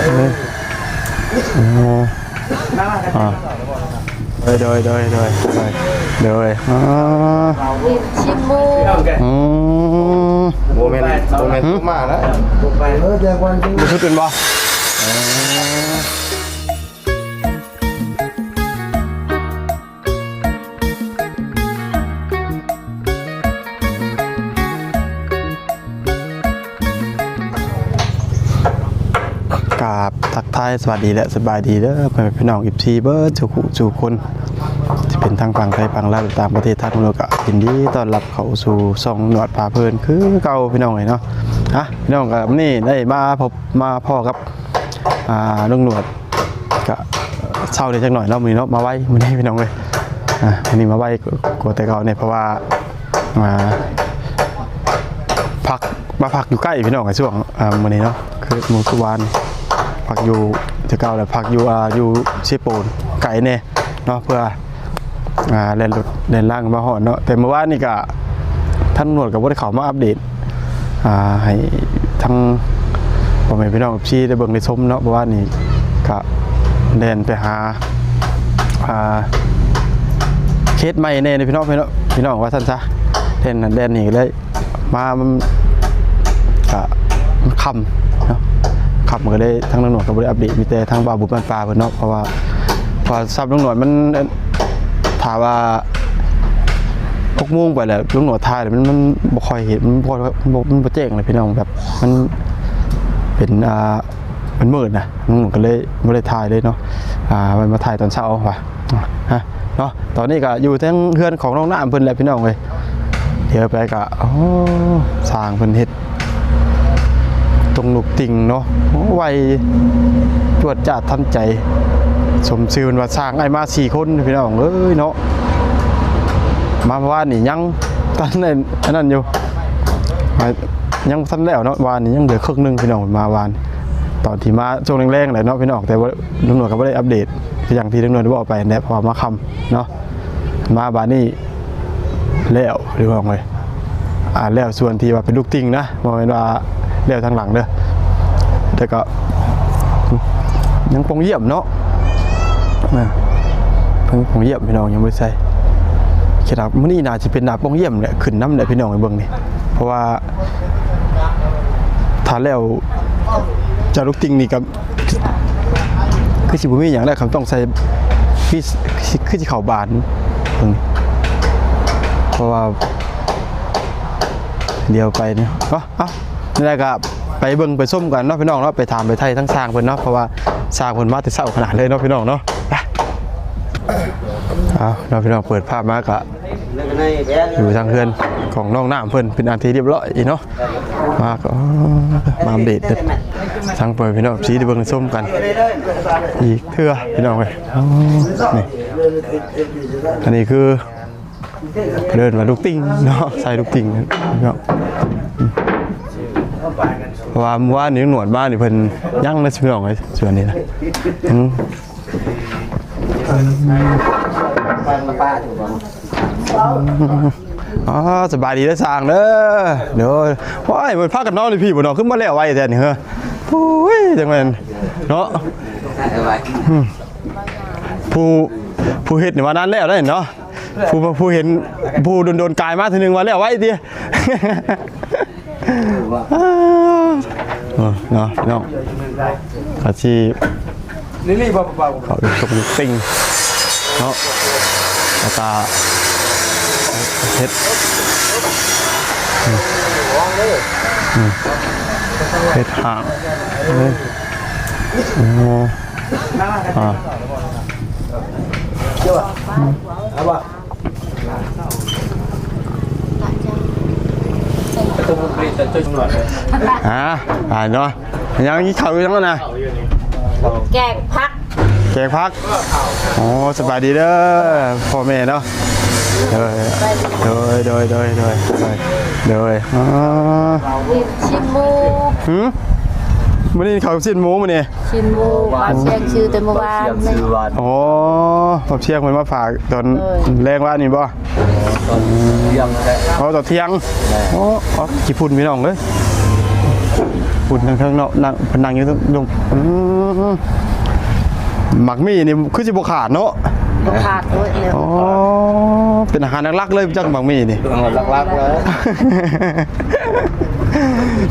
ເອີ ໂອ້ ອ່າ ໂດຍ ໂດຍ ໂດຍ ໂດຍ ໂດຍ ອ່າ ຊິມໝູ ອືມ ບໍ່ແມ່ນ ບໍ່ແມ່ນ ຫື ມາແລ້ວ ບໍ່ຄືເປັນບໍ່? ເອີ ກາບທັກທາຍສະຫວັດດີ ແລະ ສະບາຍດີເດີ ພໍ່ແມ່ພີ່ນ້ອງ ເອັຟຊີ ເບິດສູ່ຜູ້ສູ່ຄົນ ທີ່ເປັນທັງຝັ່ງໄທ ຝັ່ງລາວ ແລະ ຕ່າງປະເທດ. ທາງໂນ້ນກໍຍິນດີຕ້ອນຮັບເຂົ້າສູ່ຊ່ອງນວດພາເພີນຄືເກົ່າ ພີ່ນ້ອງເອີຍເນາະ. ອ່ະ ພີ່ນ້ອງ ກໍມື້ນີ້ໄດ້ມາພົບມາພໍ້ກັບ ອ່າ ລຸງໜວດ ກະເຊົາໄດ້ຈັກໜ້ອຍເນາະ ມື້ນີ້ເນາະ ມາໄວມື້ນີ້ພີ່ນ້ອງເອີຍ. ອ່າ ມື້ນີ້ມາໄວກວ່າແຕ່ເກົ່າແດ່ ເພາະວ່າ ອ່າ ພັກ ມາພັກຢູ່ໃກ້ພີ່ນ້ອງ ໃນຊ່ວງ ອ່າ ມື້ນີ້ເນາະ ຄືມື້ຄືວານ ພັກຢູ່ແຕ່ເກົ່າແຫຼະ ພັກຢູ່ ອ່າ ຢູ່ເຊໂປນ ໄກແດ່ເນາະ ເພື່ອ ອ່າ ແລ່ນລົດແລ່ນລາງມາຮອດເນາະ. ແຕ່ມື້ວານນີ້ກະ ທາງຕຳຫຼວດກໍບໍ່ໄດ້ເຂົ້າມາອັບເດດ ອ່າ ໃຫ້ທັງພໍ່ແມ່ພີ່ນ້ອງ ເອັຟຊີ ໄດ້ເບິ່ງໄດ້ຊົມເນາະ. ເມື່ອວານນີ້ກະແລ່ນໄປຫາ ອ່າ ເຂດໃໝ່ແດ່ເນາະ ພີ່ນ້ອງ ພີ່ນ້ອງ ພີ່ນ້ອງວ່າຊັ້ນຊະ. ແລ່ນນັ້ນແລ່ນນີ້ກໍເລີຍມາ ມັນກະ ມັນຄ່ຳເນາະ ຄ່ຳກໍເລີຍ ທາງຕຳຫຼວດກໍບໍ່ໄດ້ອັບເດດ ມີແຕ່ທາງບ່າວບຸນບ້ານປ່າເພິ່ນເນາະ. ເພາະວ່າ ເພາະວ່າສຳລັບລຸງໜວດມັນ ຖ້າວ່າຫົກໂມງໄປແລ້ວ ລຸງໜວດຖ່າຍແລ້ວ ມັນ ມັນບໍ່ຄ່ອຍເຫັນ ມັນບໍ່ ມັນບໍ່ ມັນບໍ່ແຈ້ງເລີຍພີ່ນ້ອງ ແບບມັນເປັນ ອ່າ ມັນມືດນະ ລຸງໜວດກໍເລີຍບໍ່ໄດ້ຖ່າຍເລີຍເນາະ. ອ່າ ໄວ້ມາຖ່າຍຕອນເຊົ້າວ່າ ຮະ ເນາະ. ຕອນນີ້ກໍຢູ່ເທິງເຮືອນຂອງນ້ອງນ້ຳເພິ່ນແຫຼະພີ່ນ້ອງເອີຍ. ດຽວໄປກໍ ໂອ້ ຊ່າງເພິ່ນເຮັດ ຕົງລູກຕິ່ງເນາະ ໂອ້ ໄວຈວດຈາດທັນໃຈ ສົມຊື່ເພິ່ນວ່າຊ່າງອ້າຍມາສີ່ຄົນ ພີ່ນ້ອງເອີຍເນາະ. ມາວານນີ້ຍັງທັນໄດ້ອັນນັ້ນຢູ່ ອ່າ ຍັງບໍ່ທັນແລ້ວເນາະ ວານນີ້ຍັງເຫຼືອເຄິ່ງໜຶ່ງ ພີ່ນ້ອງ. ມາວານ ຕອນທີ່ມາຊ່ວງແລງໆແຫຼະເນາະ ພີ່ນ້ອງ ແຕ່ວ່າລຸງໜວດກໍບໍ່ໄດ້ອັບເດດ ຄືຢ່າງທີ່ລຸງໜວດໄດ້ເວົ້າໄປແຫຼະ ເພາະວ່າມາຄ່ຳເນາະ. ມາບາດນີ້ແລ້ວ ພີ່ນ້ອງເອີຍ ອ່າ ແລ້ວສ່ວນທີ່ວ່າເປັນລູກຕິ່ງນະ ບໍ່ແມ່ນວ່າແລ້ວທາງຫຼັງເດີ ແຕ່ກໍຍັງປ່ອງຢ້ຽມເນາະ ນະ ເພິ່ນປ່ອງຢ້ຽມ ພີ່ນ້ອງ ຍັງບໍ່ໄດ້ໃສ່. ຄິດວ່າມື້ນີ້ໜ້າຊິເປັນໜ້າປ່ອງຢ້ຽມແຫຼະ ຂຶ້ນນຳແຫຼະ ພີ່ນ້ອງ ໃຫ້ເບິ່ງນີ້ ເພາະວ່າຖ້າແລ້ວຈາກລູກຕິ່ງນີ້ກໍ ຄືຊິບໍ່ມີຫຍັງແລ້ວ ຄຳຕ້ອງໃສ່ ຄືຊິ ຄືຊິເຂົ້າບານເບິ່ງ ເພາະວ່າດຽວໄປນີ້ ເອົາ ເອົາ ນີ້ແຫຼະ ກໍໄປເບິ່ງໄປຊົມກັນເນາະ ພີ່ນ້ອງເນາະ. ໄປຖາມໄປໄຖ່ທາງຊ່າງເພິ່ນເນາະ ເພາະວ່າຊ່າງເພິ່ນມາແຕ່ເຊົ້າຂະໜາດເລີຍເນາະ ພີ່ນ້ອງເນາະ. ໄປ ເອົາເນາະ ພີ່ນ້ອງ ເປີດພາບມາກໍ ຢູ່ທາງເຮືອນຂອງນ້ອງນ້ຳເພິ່ນເປັນອັນທີ່ຮຽບຮ້ອຍເນາະ. ມາກໍ ມາອັບເດດທາງເພື່ອນພີ່ນ້ອງ ເອັຟຊີ ໄດ້ເບິ່ງໄດ້ຊົມກັນອີກເທື່ອ ພີ່ນ້ອງເອີຍ. ນີ້ ອັນນີ້ຄືເອີ້ນວ່າລູກຕິ່ງເນາະ ໃສ່ລູກຕິ່ງເນາະ. ເພາະວ່າເມື່ອວານນີ້ໜວດມານີ້ເພິ່ນຍັງນະ ພີ່ນ້ອງເອີຍ ສ່ວນນີ້ນະ ອືມ. ອໍ ສະບາຍດີເດີຊ່າງເດີ. ໂດຍ ໂອ້ຍ ເພິ່ນພາກັນນອນຢູ່ພີ້ບໍ່ເນາະ ຄືມາແລ້ວໄວແທ້ນີ້ເຮີ້ຍ. ໂອ້ຍ ຈັ່ງແມ່ນເນາະ ອືມ ຜູ້ ຜູ້ເຮັດນີ້ວ່ານານແລ້ວໄດ໋ເນາະ ຜູ້ ຜູ້ເຫັນ ຜູ້ດົນໆກາຍມາເທື່ອໜຶ່ງວ່າແລ້ວໄວຕິ. ເອີ ເນາະ ພີ່ນ້ອງ ອາຊີບ ນີ້ນີ້ບໍ່ເບົາ ເຂົາຕົກເຕັງເນາະ ແລ້ວກະເຮັດ ອືມ ອືມ ເຮັດຫ້າງ ເອີ ໂອ້ ອ່າ ເອົາບໍ່? ອ່າ ອ່າເນາະ ຍັງກິນເຂົ້າຢູ່ຈັ່ງນັ້ນນະ ແກງຜັກ ແກງຜັກ. ໂອ້ ສະບາຍດີເດີພໍ່ແມ່ເນາະ. ໂດຍ ໂດຍ ໂດຍ ໂດຍ ໂດຍ ໂດຍ ອໍ ຊິ້ນໝູ ຫື ມື້ນີ້ເຂົ້າຊິ້ນໝູມື້ນີ້. ຊິ້ນໝູ ປາຊຽງຊື້ແຕ່ມື້ວານນີ້. ອໍ ປາຊຽງເພິ່ນມາຝາກຕອນ ໂດຍ ແລງວານນີ້ບໍ່? ຕອນທ່ຽງແຫຼະ. ອໍ ຕອນທ່ຽງ. ແມ່ນ. ອໍ ອອກຂີ້ຝຸ່ນພີ່ນ້ອງເອີຍ ໂອ ເທິງໆເນາະ ນັ່ງ ເພິ່ນນັ່ງຢູ່ເທິງ ອືມ ໝາກໝີ່ນີ້ຄືຊິບໍ່ຂາດເນາະ. ບໍ່ຂາດໂດຍ ອໍ ເປັນອາຫານຫຼັກໆເລີຍ ຈັກໝາກໝີ່ນີ້ ເອີ ຫຼັກໆເລີຍ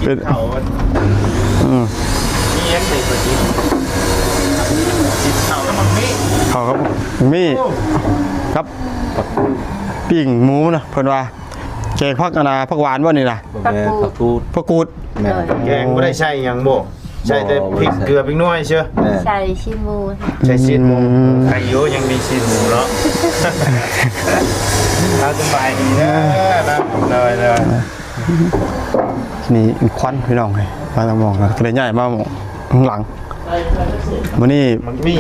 ເປັນ ເຂົ້າ ອືມ ມີຫຍັງໃສ່ກໍກິນ ກິນເຂົ້າກັບໝາກໝີ່ ເຂົ້າກັບໝາກໝີ່ ໂອ້ ກັບ ປີ້ງໝູນະ ເພິ່ນວ່າ ແກງຜັກ ອັນນ່າ ຜັກຫວານບໍ່ນີ້ນະ? ບໍ່ແມ່ນ ຜັກກູດ ຜັກກູດ ແມ່ນ ແກງບໍ່ໄດ້ໃສ່ຫຍັງບໍ່? ໃສ່ແຕ່ ບໍ່ ບໍ່ ພຣິກ ໃສ່ ເກືອ ພິກໜ້ອຍເຊື່ອ ແມ່ນ ໃສ່ຊີ້ນໝູ ໃສ່ຊີ້ນໝູ ອືມ ໄຄຢູ່ ຍັງມີຊີ້ນໝູເນາະ. ເອົາ ສະບາຍດີເດີ ເອີ ນະ ໂດຍໆ ນີ້ຄວັນພີ່ນ້ອງເອີຍ ມາທາງໝ່ອງ ກໍເລີຍຍ້າຍມາໝ່ອງ ຂ້າງຫຼັງ ມື້ນີ້ມັນມີ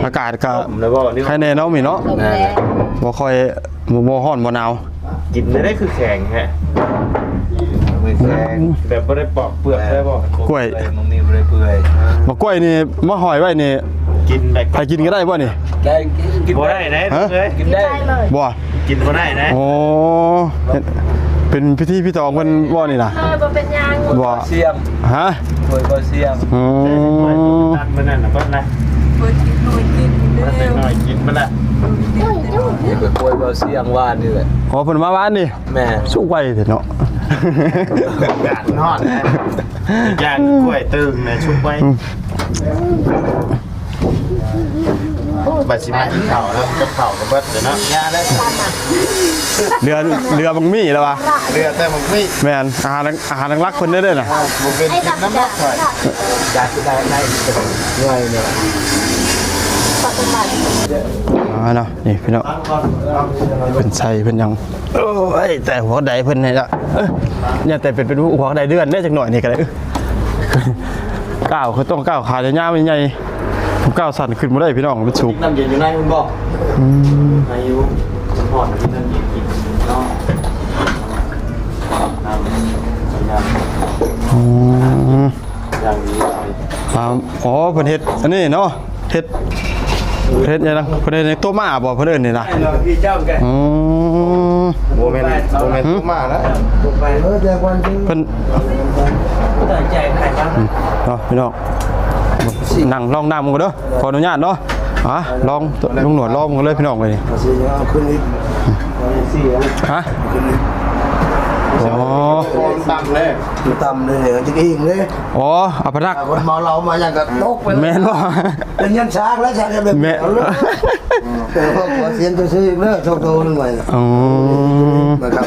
ອາກາດກໍ ລົມແລ້ວບໍ່? ໄຄແນ່ເນາະ ມີເນາະ ລົມແລ້ວ ບໍ່ຄ່ອຍ ບໍ່ ບໍ່ຮ້ອນບໍ່ໜາວ. ກິນໄດ້ຄືແຂງແທ້ ແຂງ ແບບບໍ່ໄດ້ປອກເປືອກໄດ້ບໍ່? ກ້ວຍ ມັນມີບໍ່ໄດ້ເປື່ອຍ ໝາກກ້ວຍນີ້ມາຫ້ອຍໄວ້ນີ້ ກິນໄດ້ ໃຜກິນກໍໄດ້ບໍ່ນີ້? ໄດ້ ກິນ ກິນ ບໍ່ໄດ້ນະ ຮະ? ເອີຍ ກິນໄດ້ ກິນໄດ້ເລີຍ ບໍ່? ກິນບໍ່ໄດ້ນະ ໂອ້ ເປັນພິທີພິຖອນເພິ່ນບໍ່ນີ້ນະ? ເອີ ບໍ່ເປັນຫຍັງ ບໍ່ ບໍ່ສຽມ ຮະ? ກ້ວຍບໍ່ສຽມ ອືມ ຕັດມື້ນັ້ນນະເບິດນະ ກ້ວຍກິນ ກ້ວຍກິນ ເດັກນ້ອຍກິນເບິດລະ ນີ້ກໍກ້ວຍບໍ່ສຽມວານນີ້ແຫຼະ ອໍ ເພິ່ນມາວານນີ້ ແມ່ນ ສຸກໄວແທ້ເນາະ ອາກາດມັນຮ້ອນນະ ອີກຢ່າງກ້ວຍຕຶງນະ ສຸກໄວ ອືມ ບັດຊິມາກິນເຂົ້າແລ້ວ ກັບເຂົ້າກໍເບິດແລ້ວເນາະ ຢ່າເລີຍ ເຫຼືອ ເຫຼືອບັກໝີ່ແລ້ວວະ ເຫຼືອແຕ່ບັກໝີ່ ແມ່ນ ອາຫານ ອາຫານຫຼັກໆເພິ່ນເດີນະ ບໍ່ເປັນກິນນຳດອກຂ້ອຍ ຢາກຊິໄດ້ໄດ້ຫວ່ຍເນາະ ອ່າເນາະ ນີ້ພີ່ນ້ອງ ເພິ່ນໃສ່ເພິ່ນຫຍັງ ໂອ້ຍ ແຕ່ຫົວໃດເພິ່ນນີ້ລະ ເອີ ຢ່າແຕ່ເປັນ ເປັນຫົວໃດເດືອນເດ້ ຈັກໜ້ອຍນີ້ກໍໄດ້ ກ້າວ ຄືຕ້ອງກ້າວຂາຍາວໆ ໃຫຍ່ໆ ກ້າວສັ້ນຂຶ້ນບໍ່ໄດ້ພີ່ນ້ອງ ມັນສູງ ນ້ຳເຢັນຢູ່ໃນພຸ້ນບໍ່? ອືມ ໃນຢູ່ ມັນຮ້ອນ ກິນນ້ຳເຢັນກິນເນາະ ອືມ ຢ່າງດີ ອ່າ ອໍ ເພິ່ນເຮັດອັນນີ້ເນາະ ເຮັດ ເຮັດຫຍັງນະ ເພິ່ນເຮັດໂຕມ້າບໍ່ ເພິ່ນເອີ້ນນີ້ນະ? ອືມ ບໍ່ແມ່ນ ບໍ່ແມ່ນໂຕມ້າລະ ເພິ່ນ ເນາະ ພີ່ນ້ອງ ນັ່ງລອງນັ່ງເບິ່ງເດີ ຂໍອະນຸຍາດເນາະ ອ່າ ລອງ ລຸງໜວດລອງເບິ່ງເລີຍພີ່ນ້ອງເອີຍ ເອົາຂຶ້ນອີກ ຮະ? ອໍ ຕຳເລີຍ ຕຳເລີຍ ຈະອີງເລີຍ ອໍ ເອົາພະນັກ ຄົນເມົາເຫຼົ້າມາຫຍັງກໍຕົກໄປເລີຍ ແມ່ນບໍ່? ເປັນເງິນຊາກແລ້ວ ຊາກແບບ ແມ່ນ ເອີ ຂໍສຽນໂຕຊື້ອີກເດີ ໂຊກໂຕໜຶ່ງໄວ້ ອືມ ມາຄັບ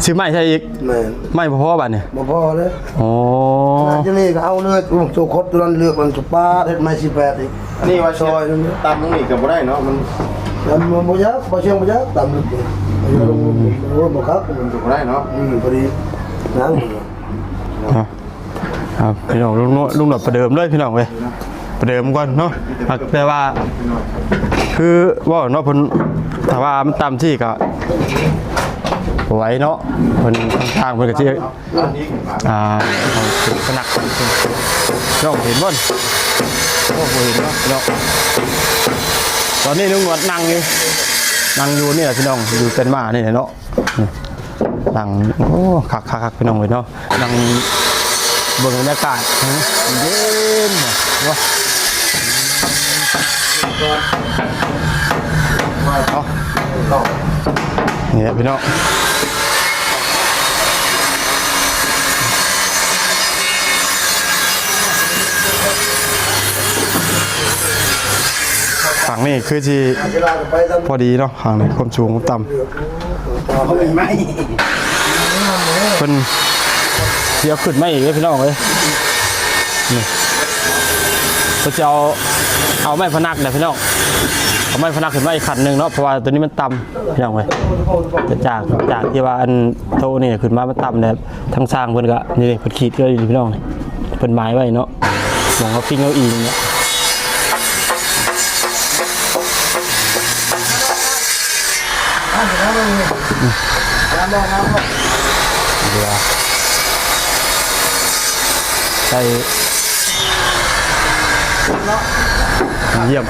ຊື້ໄມ້ໃສ່ອີກ ແມ່ນ ໄມ້ບໍ່ພໍບາດນີ້ ບໍ່ພໍເລີຍ ອໍ ຈະນີ້ກໍເອົາເລີຍ ໂຕຄົດຕົວນັ້ນເລືອກມັນສະປາດ ເຮັດໄມ້ສີ່ແປດອີກ ອັນນີ້ວ່າຊອຍນັ້ນ ຕຳຕົງນີ້ກໍບໍ່ໄດ້ເນາະ ມັນ ມັນບໍ່ຢາກ ບໍ່ຊຽງບໍ່ຢາກ ຕຳເລີຍ ອືມ ໂອ້ຍ ບໍ່ຄັກ ມັນບໍ່ໄດ້ເນາະ ອືມ ພໍດີ ນັ້ນ ອ່ະ ອ່ະ ພີ່ນ້ອງ ລຸງໜວດ ລຸງໜວດປະເດີມເລີຍພີ່ນ້ອງເອີຍ ປະເດີມກ່ອນເນາະ ອ່ະ ແຕ່ວ່າ ຄືເວົ້າເນາະ ເພິ່ນ ຖ້າວ່າມັນຕ່ຳທີ່ກໍບໍ່ໄຫວເນາະ ເພິ່ນ ທາງເພິ່ນກໍຊິ ອ່າ ເອົາຂະໜັກ ນ້ອງເຫັນບໍ່? ໂອ້ ບໍ່ເຫັນເນາະ ພີ່ນ້ອງ ຕອນນີ້ລຸງໜວດນັ່ງຢູ່ ນັ່ງຢູ່ນີ້ແຫຼະ ພີ່ນ້ອງ ຢູ່ເປັນໝານີ້ແຫຼະເນາະ ນັ່ງ ໂອ້ ຄັກໆໆ ພີ່ນ້ອງເອີຍເນາະ ນັ່ງເບິ່ງບັນຍາກາດ ເຢັນເນາະ ເອົາ ນີ້ແຫຼະ ພີ່ນ້ອງ ຝັ່ງນີ້ຄືຊິພໍດີເນາະ ຝັ່ງນີ້ຄວາມສູງຄວາມຕ່ຳ ເພິ່ນຊິເອົາຂຶ້ນມາອີກເດ້ພີ່ນ້ອງເອີຍ ນີ້ ເພິ່ນຊິເອົາ ເອົາໄມ້ພະນັກເດ້ພີ່ນ້ອງ ເອົາໄມ້ພະນັກຂຶ້ນມາອີກຂັ້ນໜຶ່ງເນາະ ເພາະວ່າໂຕນີ້ມັນຕ່ຳ ພີ່ນ້ອງເອີຍ ຈາກ ຈາກທີ່ວ່າອັນໂຕນີ້ຂຶ້ນມາມັນຕ່ຳແລ້ວ ທາງຊ່າງເພິ່ນກໍ ນີ້ເດ້ ເພິ່ນຂີດກໍຢູ່ນີ້ພີ່ນ້ອງ ເພິ່ນໝາຍໄວ້ເນາະ ໝ່ອງເຮົາພິງເຮົາອີງເນາະ ເຫຼືອ ໃສ່ ຢ້ຽມ.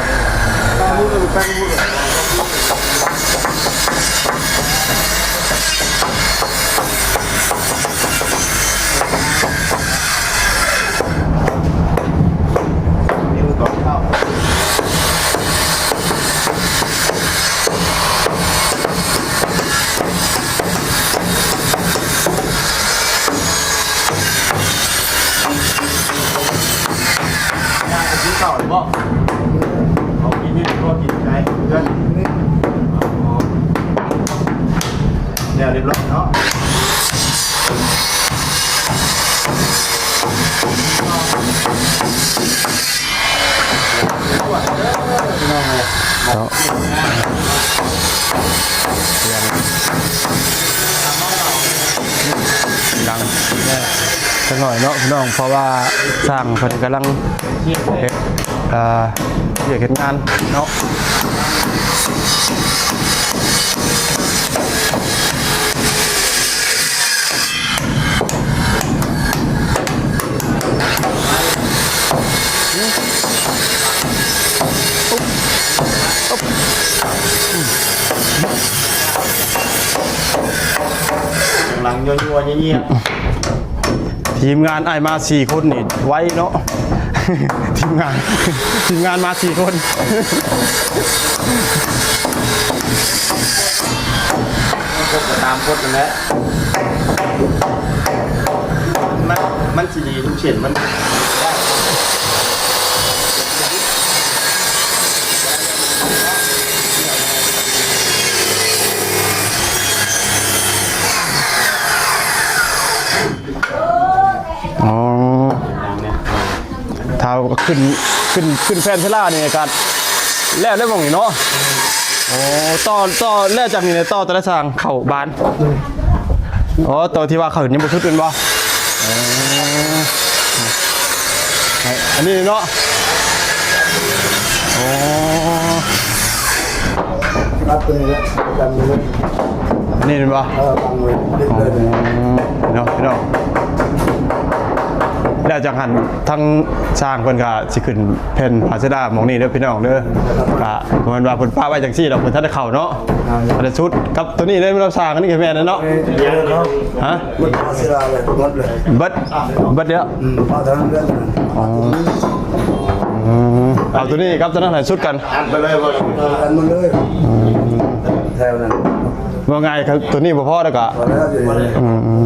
ເຂົ້າແລ້ວບໍ່? ເອົາກິນຢູ່ ພໍກິນໄດ້ເພື່ອນ. ອໍ ແລ້ວຮຽບຮ້ອຍເນາະ. ເນາະ ເສຍງດັງຈັກໜ້ອຍເນາະພີ່ນ້ອງ ເພາະວ່າຊ່າງເພິ່ນກຳລັງເຮັດ ເອີ ວຽກເຮັດງານເນາະ. ກຳລັງຍົວໆ ເຍຍໆ. ທີມງານອ້າຍມາສີ່ຄົນນີ້ໄວເນາະ ທີມງານ ທີມງານມາສີ່ຄົນ. ຄົນກໍຕາມຄົນນັ້ນແຫຼະ ມັນ ມັນຊິດີທຸກເສັ້ນມັນ. ອໍ ຖ້າຂຶ້ນ ຂຶ້ນ ຂຶ້ນແຜ່ນເຊລານີ້ກະແລ້ວ ແລ້ວໝ່ອງນີ້ເນາະ. ໂອ້ ຕໍ່ ຕໍ່ແລ້ວຈາກນີ້ຕໍ່ຕະລະຊ່າງເຂົ້າບ້ານ. ໂອ້ ຕໍ່ທີ່ວ່າເຂົາຍັງບໍ່ສຸດແມ່ນບໍ່? ອໍ ອັນນີ້ເນາະ. ໂອ້ ລັດຕົວນີ້ແຫຼະ ຈຳໄວ້ເລີຍ ນີ້ແມ່ນບໍ່? ເອີ ວາງໄວ້ເລີຍ ອໍ ເນາະ ພີ່ນ້ອງ. ແລ້ວຈາກຫັ້ນທາງຊ່າງເພິ່ນກະຊິຂຶ້ນແຜ່ນພາເຊລາໝ່ອງນີ້ເດີພີ່ນ້ອງເດີ. ກະບໍ່ແມ່ນວ່າເພິ່ນປະໄວ້ຈັ່ງຊີ້ດອກ ເພິ່ນທັນໄດ້ເຂົ້າເນາະ. ອ່າ ອັນນັ້ນສຸດກັບຕົວນີ້ເລີຍແມ່ນບໍ່ຊ່າງ? ອັນນີ້ກະແມ່ນແລ້ວເນາະ. ເອີ ເນາະ ຮະ? ໝົດພາເຊລາເລີຍ ໝົດເລີຍ ເບິດ ເບິດແລ້ວ. ອືມ ເອົາຕົວນັ້ນເລີຍ ອໍ ອືມ ເອົາຕົວນີ້ກັບຕົວນັ້ນໃຫ້ສຸດກັນ ອັດໄປເລີຍບໍ່? ເອີ ອັດໝົດເລີຍ. ອືມ ແຖວນັ້ນ ເວົ້າງ່າຍຄືຕົວນີ້ບໍ່ພໍແລ້ວກະ ພໍແລ້ວ ອືມ ອືມ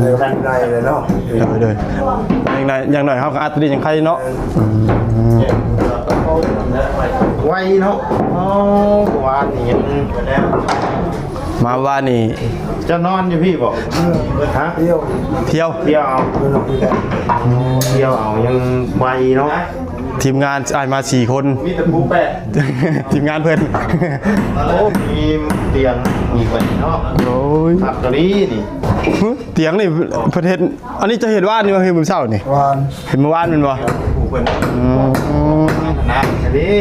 ໄດ້ເລີຍເນາະ. ໂດຍ ໂດຍ ຢ່າງໜ້ອຍ ຢ່າງໜ້ອຍເຮົາກະອັດຕົວນີ້ຍັງໄຄເນາະ. ອືມ ໄວເນາະ. ອໍ ເມື່ອວານນີ້ຍັງ ມາວານນີ້ ເຈົ້ານອນຢູ່ພີ້ບໍ່? ຮະ? ທ່ຽວ ທ່ຽວ ທ່ຽວເອົາ ທ່ຽວເອົາ ຍັງໄວເນາະ. ທີມງານອ້າຍມາສີ່ຄົນ ມີແຕ່ຜູ້ແປະ ທີມງານເພິ່ນ. ໂອ້ ມີຕຽງອີກບັດນີ້ເນາະ. ໂອ້ຍ ຄັກອີ່ຫຼີນີ້ ຕຽງນີ້ເພິ່ນເຮັດ ອັນນີ້ເຈົ້າເຮັດວານນີ້ບໍ່? ເຮັດມື້ເຊົ້ານີ້ ວານ ເຮັດມື້ວານແມ່ນບໍ່? ອືມ ນະ ອັນນີ້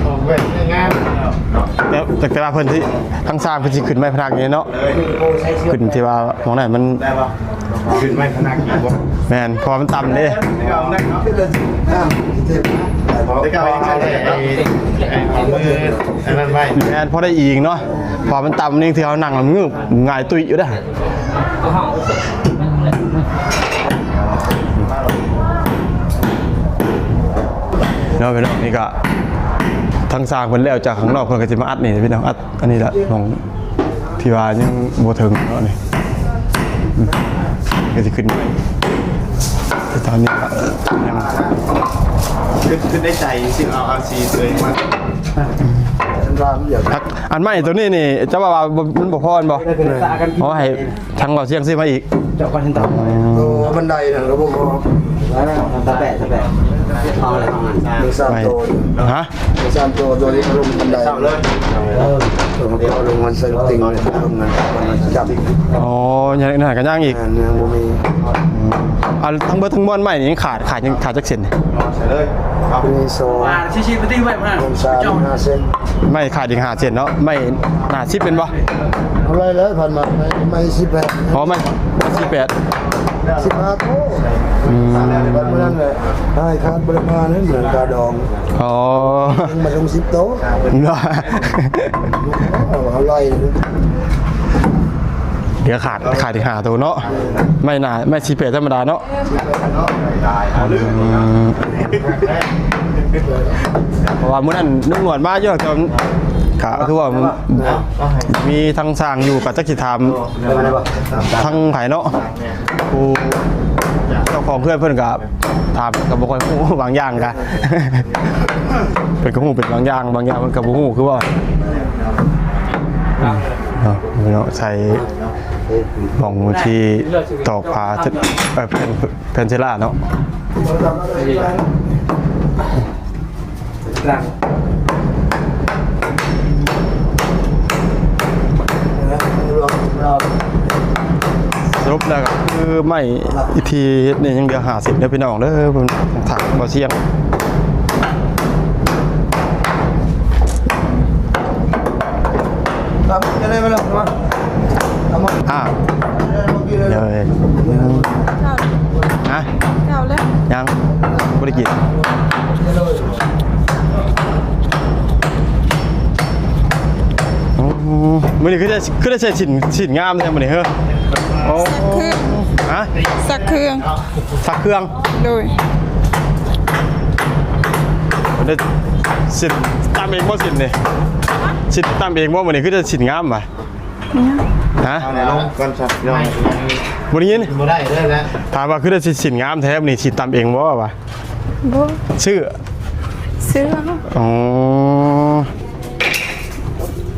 ອອກແບບງາມເນາະ. ແຕ່ ແຕ່ວ່າເພິ່ນຊິ ທາງຊ່າງເພິ່ນຊິຂຶ້ນໄມ້ພະນັກນີ້ເນາະ ຂຶ້ນທີ່ວ່າໝ່ອງນັ້ນມັນ ຂຶ້ນໄມ້ພະນັກອີກບໍ່? ແມ່ນ ເພາະວ່າມັນຕ່ຳເດ້. ແຕ່ເກົ່າເຮົາໃຊ້ໄອ້ ໄອ້ ເອົາມືອັນນັ້ນໄວ້ ແມ່ນ ພໍໄດ້ອີງເນາະ ເພາະວ່າມັນຕ່ຳນີ້ ທີ່ເຮົານັ່ງແລ້ວມັນງືບ ຫງາຍຕຸ້ຍຢູ່ເດ້. ເນາະ ພີ່ນ້ອງ ນີ້ກະທາງຊ່າງເພິ່ນແລ້ວຈາກຂ້າງນອກ ເພິ່ນກະຊິມາອັດນີ້ພີ່ນ້ອງ ອັດອັນນີ້ລະ ໝ່ອງທີ່ວ່າຍັງບໍ່ເຖິງເນາະນີ້. ອືມ ກະຊິຂຶ້ນໄປ ແຕ່ຕອນນີ້ກະຍັງ ຄິດ ຄິດໃນໃຈຊິເອົາ ເອົາສີຕົວເອງມາ ອັນໄມ້ຕົວນີ້ນີ້ ເຈົ້າວ່າ ວ່າບໍ່ ມັນບໍ່ພໍແມ່ນບໍ່? ເອົາໃຫ້ ທາງເວົ້າສຽງຊື້ມາອີກ ເຈົ້າກໍເຫັນຕາມ ໂອ້ ບັນໄດນັ້ນກໍບໍ່ພໍ ຕາແປະ ຕາແປະ ເອົາແລ້ວ ມີສາມໂຕ ຮະ? ມີສາມໂຕ ຕົວນີ້ກໍລົງບັນໄດ ເອີ ຕົວນີ້ກໍລົງມັນເຊິ່ງຕິ່ງເລີຍ ລົງນັ້ນ ມັນຈັບ ອໍ ຍັງ ນັ້ນກໍຍັງອີກ ຍັງບໍ່ມີ ອັນທັງເບິດທັງມວນໄມ້ນີ້ຍັງຂາດ ຂາດ ຍັງຂາດຈັກເສັ້ນນີ້? ມີສອງ ອ່າ ຊີ້ໆ ໄປຕິໄວ້ມາ ສາມ ຫ້າເສັ້ນ ໄມ້ຂາດອີກຫ້າເສັ້ນເນາະ ໄມ້ໜ້າສິບແມ່ນບໍ່? ເອົາໄວ້ແລ້ວ ຜ່ານມາ ໄມ້ ໄມ້ສິບແປດ ອໍ ໄມ້ ໄມ້ສິບແປດ ສິບຫ້າໂຕ ອືມ ບັດມື້ນັ້ນແຫຼະ ໃຫ້ຂາດບໍ່ໄດ້ມາເລີຍ ເໝືອນກາດອງ ອໍ ມາລົງສິບໂຕ ເນາະ ເອົາ ເອົາໄລ່ ເຫຼືອຂາດ ຂາດອີກຫ້າໂຕເນາະ ໄມ້ໜ້າ ໄມ້ສິບແປດທຳມະດາເນາະ. ອືມ ເພາະວ່າມື້ນັ້ນລຸງໜວດມາຢູ່ ແຕ່ກະຄືວ່າມີທັງຊ່າງຢູ່ ກະຈັກຊິຖາມທັງໃຜເນາະ ຜູ້ ເຈົ້າຂອງເຮືອນເພິ່ນກໍຖາມ ກໍບໍ່ຄ່ອຍຮູ້ບາງຢ່າງກະ ເພິ່ນກໍຮູ້ເປັນບາງຢ່າງ ບາງຢ່າງເພິ່ນກໍບໍ່ຮູ້ຄືວ່າ ເນາະ ໃສ່ໝ່ອງທີ່ຕອກຝາ ເອີ ແຜ່ນ ແຜ່ນເຊລາເນາະ. ສະຫຼຸບແລ້ວກໍຄືໄມ້ທີ່ເຮັດນີ້ຍັງເຫຼືອຫ້າສິບເດີພີ່ນ້ອງເດີ ເບິ່ງທາງບໍ່ສຽງ. ອ່າ ເດີ ຮະ? ເຈົ້າແລ້ວ ຍັງບໍ່ໄດ້ກິນ. ອືມ ມື້ນີ້ຄືໄດ້ ຄືໄດ້ໃສ່ສິ້ນ ສິ້ນງາມແທ້ມື້ນີ້ເຮີ້. ໂອ້ ສັກເຄື່ອງ ຮະ? ສັກເຄື່ອງ ສັກເຄື່ອງ ໂດຍ. ໄດ້ສິ້ນຕຳເອງບໍ່? ສິ້ນນີ້ ສິ້ນຕຳເອງບໍ່? ມື້ນີ້ຄືໄດ້ສິ້ນງາມຫວາ? ຮະ? ເອົາລົງກ່ອນຊະ ບໍ່ໄດ້ຍິນ ບໍ່ໄດ້ເລີຍນະ. ຖາມວ່າຄືໄດ້ຊິ້ນງາມແທ້ ມື້ນີ້ຊິ້ນຕຳເອງບໍ່ຫວາ? ບໍ່ ຊື້ ຊື້. ອໍ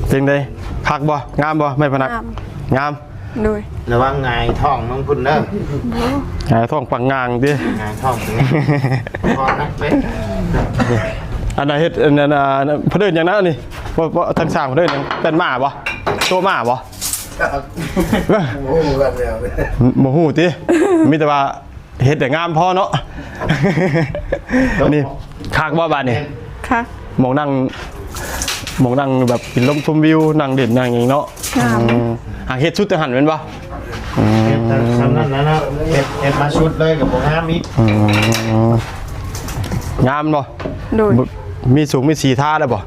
ເປັນໃດ ຄັກບໍ່? ງາມບໍ່? ໄມ້ພະນັກ ງາມ ງາມ. ໂດຍ ລະວັງຫງາຍທ້ອງລົງພຸ້ນເດີ. ບໍ່ ຫງາຍທ້ອງປັງງາງຕິ ຫງາຍທ້ອງ ພໍນັກເດ້. ອັນນັ້ນເຮັດ ອັນນັ້ນ ອັນນັ້ນ ເພິ່ນເອີ້ນຫຍັງນະນີ້? ບໍ່ ບໍ່ ທາງຊ່າງເພິ່ນເອີ້ນຫຍັງ? ແປ້ນມ້າບໍ່? ໂຕະມ້າບໍ່? ບໍ່ຮູ້ກັນແລ້ວ ບໍ່ຮູ້ຕິ ມີແຕ່ວ່າເຮັດໃຫ້ງາມພໍເນາະ. ນີ້ຄັກບໍ່ບາດນີ້? ຄັກ ໝ່ອງນັ່ງ ໝ່ອງນັ່ງແບບກິນລົມຊົມວິວ ນັ່ງຫຼິ້ນນັ່ງຫຍັງເນາະ. ງາມ ອືມ ຫາເຮັດສຸດແຕ່ຫັ້ນແມ່ນບໍ່? ອືມ ເຮັດແຕ່ສ່ຳນັ້ນແຫຼະເນາະ ເຮັດ ເຮັດມາສຸດເລີຍກໍບໍ່ງາມອີກ. ອືມ ງາມບໍ່? ໂດຍ ມີສູງມີສີທາແລ້ວບໍ່?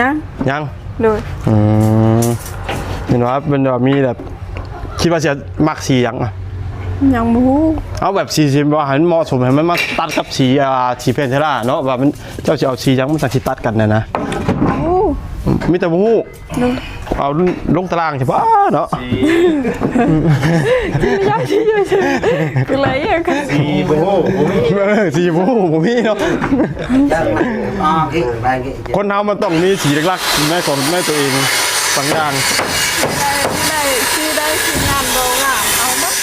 ຍັງ ຍັງ ໂດຍ. ອືມ ເຫັນວ່າເປັນວ່າມີແບບ ຄິດວ່າຊິມັກສີຫຍັງອະ? ຍັງບໍ່ຮູ້. ເອົາແບບສີ ສີວ່າໃຫ້ມັນເໝາະສົມ ໃຫ້ມັນມາຕັດກັບສີ ອ່າ ສີແຜ່ນເຊລາເນາະ ວ່າມັນ ເຈົ້າຊິເອົາສີຫຍັງມັນຈັ່ງຊິຕັດກັນນະນະ. ບໍ່ຮູ້ ມີແຕ່ບໍ່ຮູ້. ໂດຍ ເອົາລົງຕາລາງຊະບໍ່ເນາະ. ສີ ສີບໍ່ຮູ້ ບໍ່ມີ ເອີ ສີບໍ່ຮູ້ ບໍ່ມີເນາະ. ຄົນເຮົາມັນຕ້ອງມີສີຫຼັກໆໃນຂອງໃນຕົວເອງບາງຢ່າງ. ໄດ້ ໄດ້ ຊິໄດ້ ຊິງາມບໍ່ງາມ ເອົາໝົດ.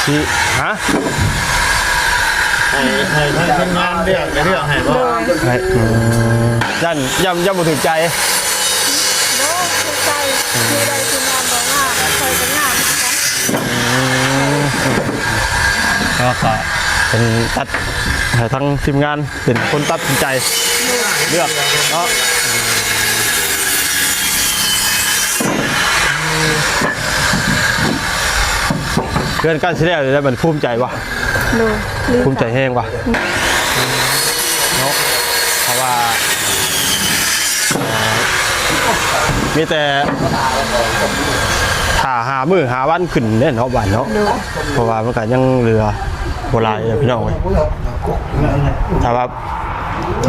ຊິ ຮະ? ໃຫ້ ໃຫ້ທາງທີມງານເລືອກ ເລືອກໃຫ້ບໍ່? ໂດຍ ໃຫ້ ອືມ ຢ້ານ ຢ້ານ ຢ້ານບໍ່ຖືກໃຈ. ບໍ່ຖືກໃຈ ຊິໄດ້ ຊິງາມບໍ່ງາມ ຂ້ອຍກໍງາມຄືກັນ. ອືມ ແລ້ວກໍເປັນຕັດໃຫ້ທາງທີມງານ ເປັນຄົນຕັດສິນໃຈເລືອກເນາະ. ເຮືອນໃກ້ຊິແລ້ວແລ້ວ ມັນພູມໃຈບໍ່? ໂດຍ ພູມໃຈແຮງບໍ່? ເນາະ ເພາະວ່າ ເອີ ມີແຕ່ຖ້າຫ້າມື້ຫ້າວັນຂຶ້ນເດ້ເນາະ ບ້ານເນາະ. ໂດຍ ເພາະວ່າມັນກໍຍັງເຫຼືອບໍ່ຫຼາຍເດີພີ່ນ້ອງເອີຍ. ຖ້າວ່າ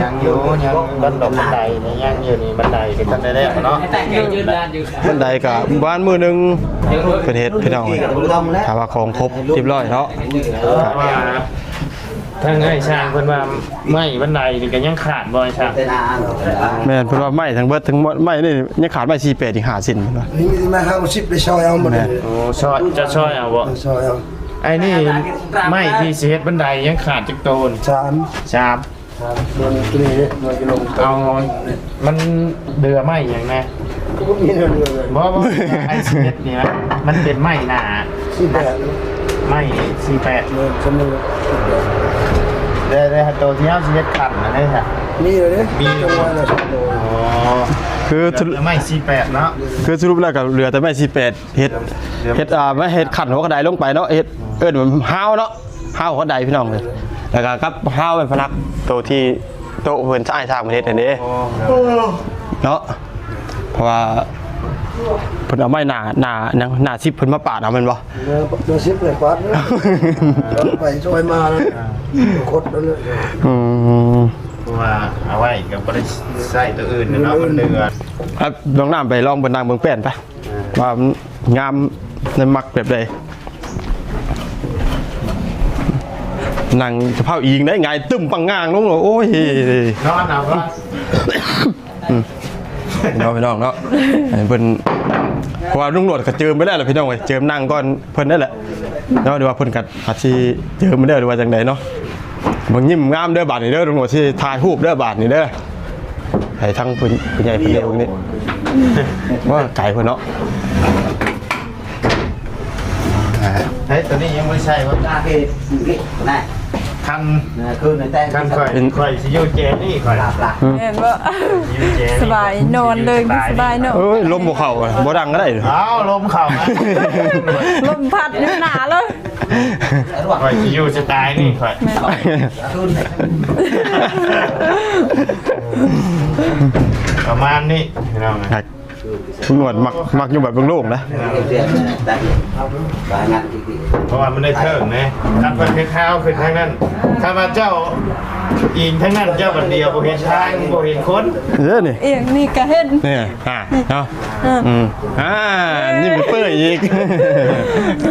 ຍັງຢູ່ ຍັງ ບັນດອກບັນໄດນີ້ຍັງຢູ່ນີ້ ບັນໄດກໍທັນໄດ້ແລ້ວເນາະ. ບັນໄດກໍປະມານມື້ໜຶ່ງເພິ່ນເຮັດພີ່ນ້ອງເອີຍ. ຖ້າວ່າຂອງຄົບຮຽບຮ້ອຍເນາະ. ທາງອ້າຍຊ່າງເພິ່ນວ່າໄມ້ບັນໄດນີ້ກໍຍັງຂາດບໍ່ອ້າຍຊ່າງ? ແມ່ນ ເພິ່ນວ່າໄມ້ທັງເບິດທັງໝົດ ໄມ້ນີ້ຍັງຂາດໄມ້ສີ່ແປດອີກຫ້າເຊັນເພິ່ນວ່າ. ນີ້ໄມ້ຫ້າສິບໄດ້ຊ່ອຍເອົາໝົດ. ແມ່ນ ໂອ້ ຊ່ອຍ ຈະຊ່ອຍເອົາບໍ່? ເອີ ຊ່ອຍເອົາ. ໄອ້ນີ້ໄມ້ທີ່ຊິເຮັດບັນໄດຍັງຂາດຈັກໂຕ? ສາມ ສາມ ສາມ ໂຕນີ້ ໂຕນີ້ເດ້ ໜ່ວຍກິໂລ ເອົາ ມັນເຫຼືອໄມ້ຫຍັງແດ່? ບໍ່ມີເຫຼືອເລີຍ. ບໍ່ ບໍ່ ໄອ້ຊິເຮັດນີ້ນະ ມັນເປັນໄມ້ໜ້າ ສີ່ແປດ ໄມ້ສີ່ແປດ ເອີ ສຳເລັດ ໄດ້ ໄດ້ ໂຕທີ່ເຮົາຊິເຮັດຂັ້ນນະເດ້ ມີເລີຍເດ້ ມີ ຈັງຫວະລະສອງໂຕ. ອໍ ຄື ເຫຼືອໄມ້ສີ່ແປດເນາະ ຄືສະຫຼຸບແລ້ວກໍເຫຼືອແຕ່ໄມ້ສີ່ແປດ ເຮັດ ເຮັດ ອ່າ ມາເຮັດຂັ້ນຫົວກະໄດລົງໄປເນາະ ເຮັດ ເອີ້ນວ່າຮາວເນາະ ຮາວຫົວກະໄດພີ່ນ້ອງເອີຍ. ແລ້ວກໍກັບຮາວໄມ້ພະນັກ ໂຕທີ່ໂຕະເພິ່ນ ອ້າຍຊ່າງເພິ່ນເຮັດຫັ້ນເດ້ ອໍ ເນາະ ເພາະວ່າເພິ່ນເອົາໄມ້ໜ້າ ໜ້າຫຍັງ ໜ້າສິບເພິ່ນມາປາດເອົາແມ່ນບໍ່? ໜ້າສິບເລີຍປາດເລີຍ ໄປຊ່ອຍມາແລ້ວ ອ່າ ຄົດນັ້ນແຫຼະ. ອືມ ເພາະວ່າເອົາໄວ້ກໍບໍ່ໄດ້ໃຊ້ຕົວອື່ນເນາະ ມັນເຫຼືອ. ອ່ະ ນ້ອງນ້ຳໄປລອງເບິ່ງ ນັ່ງເບິ່ງແປ້ນໄປ ອ່າ ວ່າມັນງາມ ໃນມັກແບບໃດ. ນັ່ງສະເພາອີງໄດ້ ຫງາຍຕຶ້ມປັງງາງລົງ ໂອ້ຍ ນອນເອົາກ່ອນ ອືມ ເນາະ ພີ່ນ້ອງເນາະ ໃຫ້ເພິ່ນ ເພາະວ່າລຸງໜວດກໍເຈີມໄປແລ້ວລະ ພີ່ນ້ອງເອີຍ ເຈີມນັ່ງກ່ອນເພິ່ນນັ້ນແຫຼະເນາະ ຫຼືວ່າເພິ່ນກໍອາດຊິເຈີມໄປແລ້ວ ຫຼືວ່າຈັ່ງໃດເນາະ. ເບິ່ງຍິ້ມງາມເດີບາດນີ້ເດີ ລຸງໜວດຊິຖ່າຍຮູບເດີບາດນີ້ເດີ ໃຫ້ທັງຜູ້ ຜູ້ໃຫຍ່ເພິ່ນໄດ້ເບິ່ງນີ້ ວ່າໄກພຸ້ນເນາະ. ອ່າ ເຮີ້ຍ ໂຕນີ້ຍັງບໍ່ໄດ້ໃສ່ບໍ່? ຕາເກດນີ້ນະ ຄັນ ເອີ ຄືນແຕ່ງ ຄັນຂ້ອຍ ຂ້ອຍຊິຢູ່ແຈນີ້ ຂ້ອຍ ອືມ ແມ່ນບໍ່? ຢູ່ແຈນີ້ ສະບາຍ ນອນເລີຍ ສະບາຍເນາະ. ເອີຍ ລົມບໍ່ເຂົ້າ ບໍ່ດັງກໍໄດ້ ອ້າວ ລົມເຂົ້າ ລົມພັດຢູ່ໜ້າເລີຍ. ຂ້ອຍຊິຢູ່ສະໄຕນີ້ ຂ້ອຍ ແມ່ນ ປະມານນີ້ ພີ່ນ້ອງ ລຸງໜວດມັກ ມັກຢູ່ແບບໂລ່ງໆນະ ເພາະວ່າມັນໄດ້ເທິງເດ້. ຄັນເພິ່ນເຮັດທາວຂຶ້ນທາງນັ້ນ ຖ້າວ່າເຈົ້າອີງທາງນັ້ນ ເຈົ້າບັດດຽວບໍ່ເຫັນທາງ ບໍ່ເຫັນຄົນເດ້ນີ້ ອີງນີ້ກະເຫັນ ນີ້ ອ່າ ເນາະ ອືມ ອ່າ ນີ້ມັນເປີ້ຍອີກ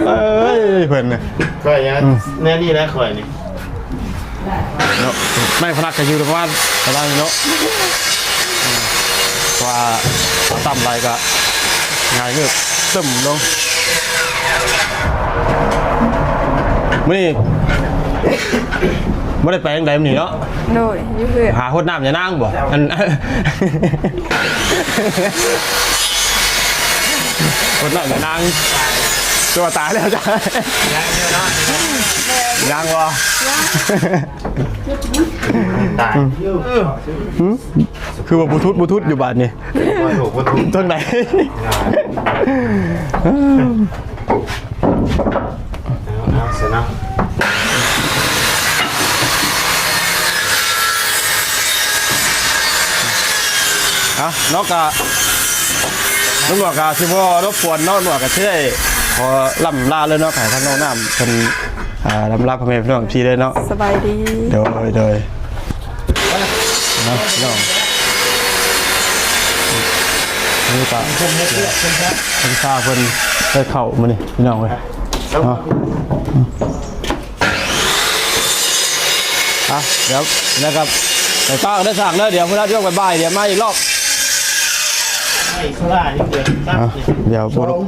ເອີຍ ເພິ່ນນະ ຂ້ອຍ ອືມ ແນວນີ້ແຫຼະ ຂ້ອຍນີ້ ເນາະ ໄມ້ພະນັກກໍຢູ່ປະມານ ປະມານນີ້ເນາະ ວ່າຕ່ຳຫຼາຍກໍຫງາຍເງືອບຕຶ້ມລົງ. ມື້ນີ້ບໍ່ໄດ້ໄປທາງໃດມື້ນີ້ເນາະ? ໂດຍ ຢູ່ເຮືອນ ຫາຫົດນ້ຳຍານາງບໍ່? ອັນ ຫົດນ້ຳຍານາງ ຕົວຕາຍແລ້ວຈ້ະ ຍັງຢູ່ເນາະ ຍັງບໍ່? ຕາຍ ອືມ ຄືວ່າບໍ່ທຸດ ບໍ່ທຸດຢູ່ບາດນີ້ ບໍ່ຖືກ ບໍ່ຖືກ ຈັ່ງໃດ? ເອົາ ເອົາຊະເນາະ ອ່ະ ເນາະ ກະ ລຸງໜວດກະຊິບໍ່ລົບກວນເນາະ ໜວດກະຊິໄດ້ຂໍລ່ຳລາເລີຍເນາະ ໃຫ້ທາງນ້ອງນ້ຳເພິ່ນ ອ່າ ລ່ຳລາພໍ່ແມ່ພີ່ນ້ອງເອັຟຊີເລີຍເນາະ ສະບາຍດີ ໂດຍ ໂດຍ ເນາະ ພີ່ນ້ອງ ນີ້ກະ ເພິ່ນເຮັດວຽກເພິ່ນຊະ ເພິ່ນພາເພິ່ນໄດ້ເຂົ້າມື້ນີ້ ພີ່ນ້ອງເອີຍ ເນາະ ອ່ະ ດຽວ ແລ້ວກໍໄປຕາກໄດ້ສາກເດີ ດຽວເພິ່ນເອົາຊ່ວງບ່າຍໆ ດຽວມາອີກລອບ ອີກສະຫຼາຍ ດຽວບໍ່ ລົງ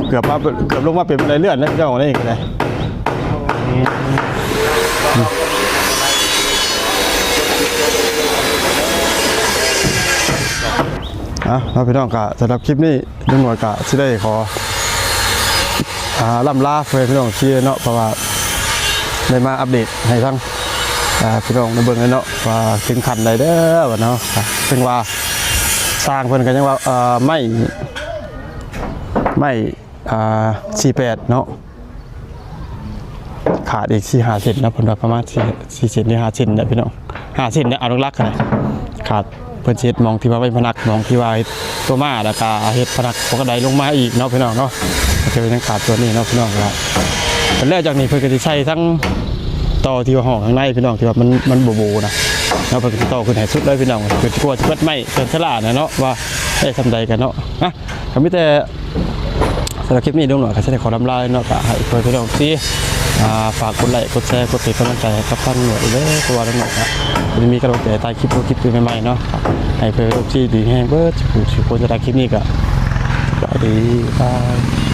ເກືອບມາ ເກືອບລົງມາເປັນບັນໄດເລື່ອນນະ ເຈົ້ານີ້ກໍໄດ້. ອ່ະ ເນາະ ພີ່ນ້ອງ ກະສຳລັບຄລິບນີ້ ລຸງໜວດກະຊິໄດ້ຂໍ ອ່າ ລ່ຳລາພໍ່ແມ່ພີ່ນ້ອງທີ່ເນາະ ເພາະວ່າໄດ້ມາອັບເດດໃຫ້ທັງ ອ່າ ພີ່ນ້ອງໄດ້ເບິ່ງແລ້ວເນາະ ວ່າເຖິງຂັ້ນໃດແລ້ວເນາະ ເຖິງວ່າຊ່າງເພິ່ນກໍຍັງວ່າ ເອີ ໄມ້ ໄມ້ ອ່າ ສີ່ແປດເນາະ ຂາດອີກສີ່ຫ້າເຊັນເນາະ ເພິ່ນວ່າປະມານສີ່ ສີ່ເຊັນ ຫຼື ຫ້າເຊັນແຫຼະພີ່ນ້ອງ ຫ້າເຊັນແຫຼະ ເອົາຫຼັກໆນະ ຂາດ ເພິ່ນຊິເຮັດໝ່ອງທີ່ວ່າໄວ້ພະນັກ ໝ່ອງທີ່ວ່າເຮັດຕົວມ້າ ແລ້ວກະເຮັດພະນັກປົກກະໄດລົງມາອີກເນາະ ພີ່ນ້ອງເນາະ ກໍຈະຍັງຂາດສ່ວນນີ້ເນາະ ພີ່ນ້ອງ ກະ ແລ້ວຈາກນີ້ເພິ່ນກໍຊິໃສ່ທັງຕໍ່ທີ່ວ່າຫ້ອງຂ້າງໃນ ພີ່ນ້ອງ ທີ່ວ່າມັນ ມັນບໍ່ໂບນະເນາະ ເພິ່ນກໍຊິຕໍ່ຂຶ້ນໃຫ້ສຸດເລີຍ ພີ່ນ້ອງ ເພິ່ນຊິກວ່າຊິເປີດໄມ້ເພິ່ນສະຫຼານະເນາະ ວ່າໄດ້ສ່ຳໃດກັນເນາະ ອ່ະ ກໍມີແຕ່ ສຳລັບຄລິບນີ້ ລຸງໜວດກໍຊິໄດ້ຂໍລ່ຳລາເນາະ ກໍໃຫ້ເພື່ອນພີ່ນ້ອງທີ່ ອ່າ ຝາກກົດໄລ ກົດແຊ ກົດເປັນກຳລັງໃຈໃຫ້ກັບທາງລຸງໜວດເດີ ເພາະວ່າລຸງໜວດກໍຈະມີກຳລັງໃຈຖ່າຍຄລິບ ຄລິບໃໝ່ໆເນາະ ໃຫ້ເພື່ອນພີ່ນ້ອງທີ່ດີແຮງເບິດສູ່ຜູ້ສູ່ຄົນ. ສຳລັບຄລິບນີ້ກໍສະບາຍດີ ບາຍ.